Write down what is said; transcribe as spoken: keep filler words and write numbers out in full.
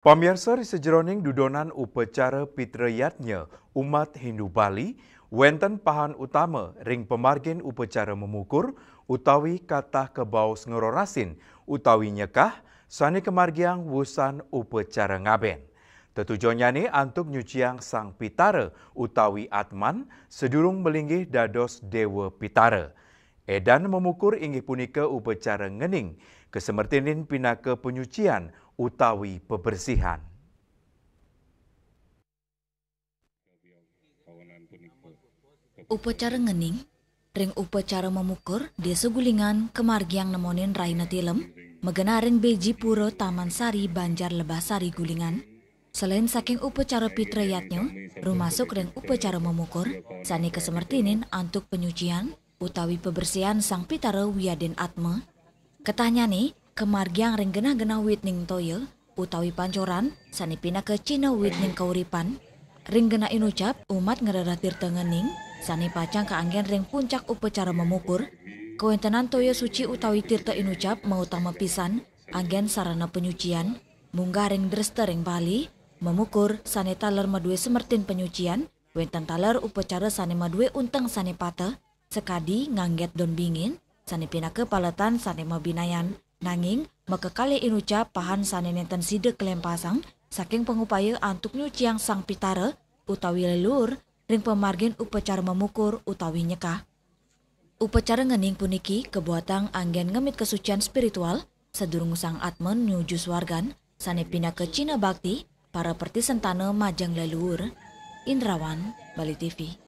Pamiarsa, ri sajeroning dudonan upacara Pitra Yadnya umat Hindu Bali, wenten pahan utama ring pamargin upacara mamukur utawi katah kabaos ngerorasin utawi nyekah sane kamargiang wusan upacara ngaben. Tetujonnyane antuk nyuciang Sang Pitara utawi Atman sadurung malinggih dados Dewa Pitara. Edan mamukur inggih punika upacara ngening, kasemertinin pinaka panyucian utawi pabersihan. Upacara ngening ring upacara mamukur Desa Gulingan kamargiang nemonin Raina Tilem, magenah ring Beji Pura Taman Sari, Banjar Lebah Sari, Gulingan. Selain saking upacara Pitra Yadnya, rumasuk ring upacara mamukur, sane kasemertinin antuk panyucian utawi pabersihan Sang Pitara wiadin Atma. Ketahnyane kamargiang ring genah-genah witning toya utawi pancoran sane pinaka cihna witning kauripan. Ring genah inucap umat ngrereh tirta ngening sane pacang kaanggen ring puncak upacara mamukur. Kawentenan toya suci utawi tirta inucap mautama pisan anggen sarana panyucian. Munggah ring dresta ring Bali, mamukur sane taler madue semertin panyucian, wenten taler upacara sane madue unteng sane pateh, sakadi ngangget don bingin, sane pinaka paletan sane mabinayan, nanging makakalih inucap pahan sane nenten sida kalempasang saking pangupaya antuk nyuciang Sang Pitara utawi leluur ring pamargin upacara mamukur utawi nyekah. Upacara ngening puniki kabuatang anggen ngemit kasucian spiritual sadurung Sang Atma nuju swargan, sane pinaka cihna bakti para pertisentana majeng leluur. Indrawan, Bali T V.